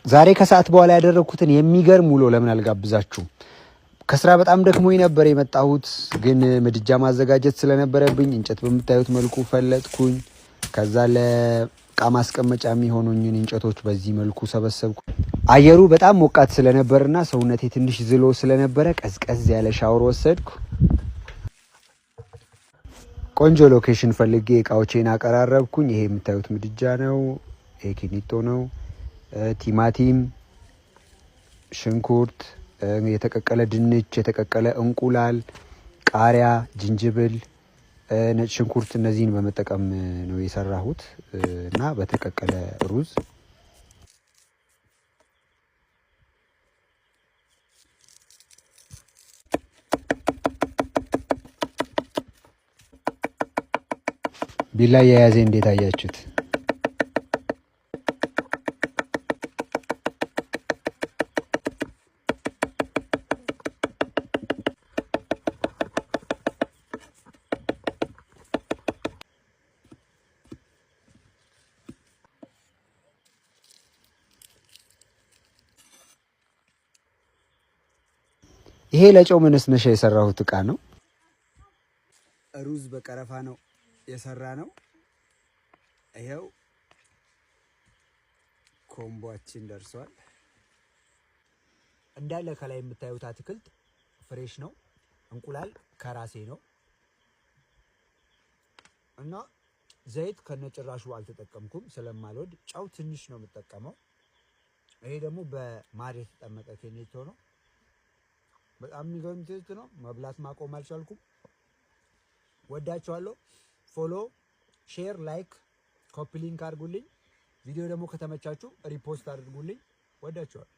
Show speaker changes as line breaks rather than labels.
ዛሬ ከሰዓት በኋላ ያደረግኩትን የሚገርም ውሎ ለምን አልጋብዛችሁም? ከስራ በጣም ደክሞኝ ነበር የመጣሁት፣ ግን ምድጃ ማዘጋጀት ስለነበረብኝ እንጨት በምታዩት መልኩ ፈለጥኩኝ። ከዛ ለእቃ ማስቀመጫ የሚሆኑኝን እንጨቶች በዚህ መልኩ ሰበሰብኩ። አየሩ በጣም ሞቃት ስለነበርና ሰውነቴ ትንሽ ዝሎ ስለነበረ ቀዝቀዝ ያለ ሻወር ወሰድኩ። ቆንጆ location ፈልጌ እቃዎቼን አቀራረብኩኝ። ይሄ የምታዩት ምድጃ ነው። ይሄ ኪኒቶ ነው። ቲማቲም፣ ሽንኩርት፣ የተቀቀለ ድንች፣ የተቀቀለ እንቁላል፣ ቃሪያ፣ ጅንጅብል፣ ነጭ ሽንኩርት እነዚህን በመጠቀም ነው የሰራሁት እና በተቀቀለ ሩዝ። ቢላ የያዜ እንዴት አያችሁት? ይሄ ለጨው መነስነሻ የሰራሁት እቃ ነው። ሩዝ በቀረፋ ነው የሰራ ነው። ይኸው combo ኣችን ደርሷል። እንዳለ ከላይ የምታዩት አትክልት fresh ነው። እንቁላል ከራሴ ነው እና ዘይት ከነጭራሹ አልተጠቀምኩም ስለማልወድ፣ ጨው ትንሽ ነው የምጠቀመው። ይሄ ደግሞ በማር የተጠመቀ ኬኔቶ ነው። በጣም የሚገርም taste ነው። መብላት ማቆም አልቻልኩም። ወዳችኋለሁ። Follow፣ share፣ like፣ copy link አድርጉልኝ። ቪዲዮ ደግሞ ከተመቻችሁ repost አድርጉልኝ። ወዳችኋለሁ።